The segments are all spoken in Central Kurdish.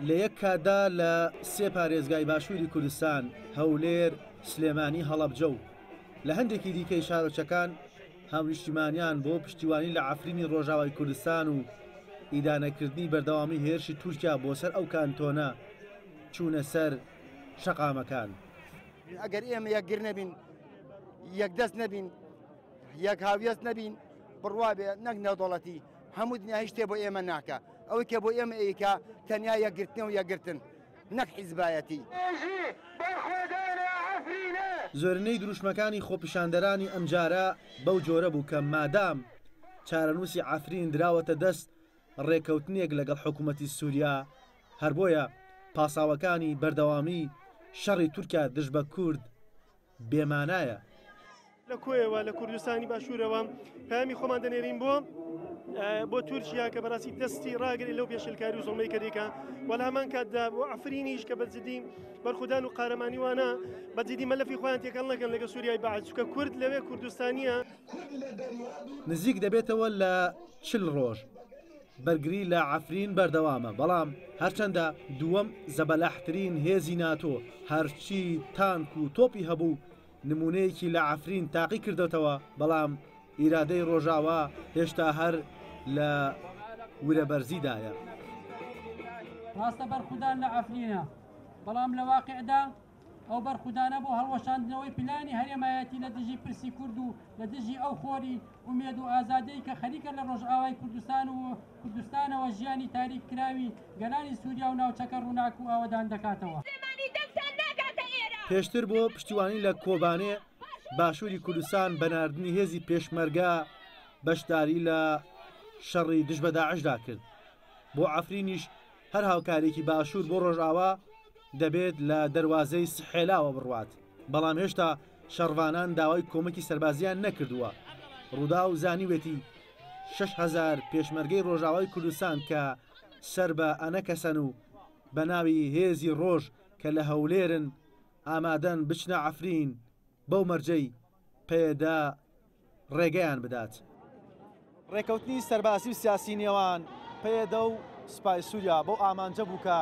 لە یەک کاتدا لە سێ پارێزگای باشووری کوردستان، هەولێر، سلێمانی، هەڵەبجە و لە هەندێکی دیکەی شارۆچەکان هاونیشتیمانیان بۆ پشتیوانی لە عەفرینی ڕۆژاوای کوردستان و ئیدانەکردنی بەردەوامی هێرشی تورکیا بۆ سەر ئەو کانتۆنە چوونە سەر شەقامەکان. ئەگەر ئێمە یەکگر نەبین، یەکدەست نەبین، یەک هاویەست نەبین، بڕوا بێ نەک نێودەوڵەتی هەموو دنیا هیچ شتێ بۆ ئێمە ناکا، ئەوەی کە بۆ ئێمە ئەیکا تەنیا یەکگرتنە و یەکگرتن نەک حیزبایەتی. زۆرینەی دروشمەکانی خۆپیشاندەرانی ئەمجارە بەو جۆرە بوو کە مادام چارەنووسی عەفرین دراوەتە دەست ڕێککەوتنێک لەگەڵ حکوومەتی سووریا، هەر بۆیە پاساوەکانی بەردەوامی شەڕی تورکیا دژ بە کورد بێ مانایە. لە کۆیەوە لە کوردستانی باشوورەوە پەیامی خۆمان دەنێرین بۆ بۆ تورکیا کە بەڕاستی دەستی ڕاگری لەو پێشلکاری و زۆڵمەی کە دەیکا و لە هەمان کاتدا بۆ عەفرینیش کە بە جدی بەرخودان و قارەمانی وانە بە جدی مەلەفی خۆیان تێکەڵ نەکەن لەگە سووریای بەعس چونکە کورد لەوێ کوردستانیە. نزیک دەبێتەوە لە 40 ڕۆژ بەرگری لە عەفرین بەردەوامە، بەڵام هەرچەندە دووەم زەبەلاحترین هێزی ناتۆ هەرچی تانک و تۆپی هەبوو نمونەیەکی لە عەفرین تاقی کردۆتەوە، بەڵام ئیرادەی ڕۆژاوا هێشتا هەر لە ورە بەرزیدایە. ڕاستە بەرخودان لە عەفرینە، بەڵام لە واقیعدا ئەو بەرخودانە بۆ هەڵوەشاندنەوەی پلانی هەرێمایەتی لە دژی پرسی کورد و لە دژی ئەو خۆری ئومێد و ئازادیەی کە خەریکە لە ڕۆژئاوای کوردستان و کوردستانەوە ژیانی تاریک کراوی گەلانی سوریا و ناوچەکە ڕووناک و ئاوەدان دەکاتەوە. پێشتر بۆ پشتیوانی لە کۆبانێ، باشووری کوردستان بە ناردنی هێزی پێشمەرگە بەشداری لە شەڕی دژ بە داعشدا کرد. بۆ عەفرینیش هەر هاوکارییەکی باشوور بۆ ڕۆژئاوا دەبێت لە دەروازەی سحێلاوە بڕوات، بەڵام هێشتا شەڕڤانان داوای کۆمەکی سەربازییان نەکردووە. ڕووداو زانیوێتی 6000 پێشمەرگەی ڕۆژئاوای کوردستان کە سەر بە ئەنەکەسەن و بە ناوی هێزی ڕۆژ کە لە هەولێرن ئامادەن بچنە عەفرین بەو مەرجەی پەیەدە ڕێگەیان بدات. ڕێکەوتنی سەربازی و سیاسی نێوان پەیەدە و سوپای سووریا بەو ئامانجە بوو کە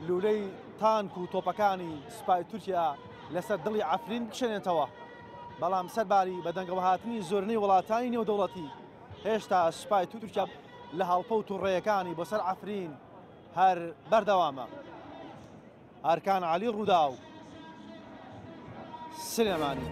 لوولەی تانک و تۆپەکانی سوپای تورکیا لەسەر دڵی عەفرین بکشێنێتەوە، بەڵام سەرباری بەدەنگەوەهاتنی زۆرینەی وڵاتانی نێودەوڵەتی، هێشتا سوپای تورکیا لە هەڵپە و توڕەیەکانی بۆ سەر عەفرین هەر بەردەوامە. ئارکان عەلی، ڕووداو، سلێمانی.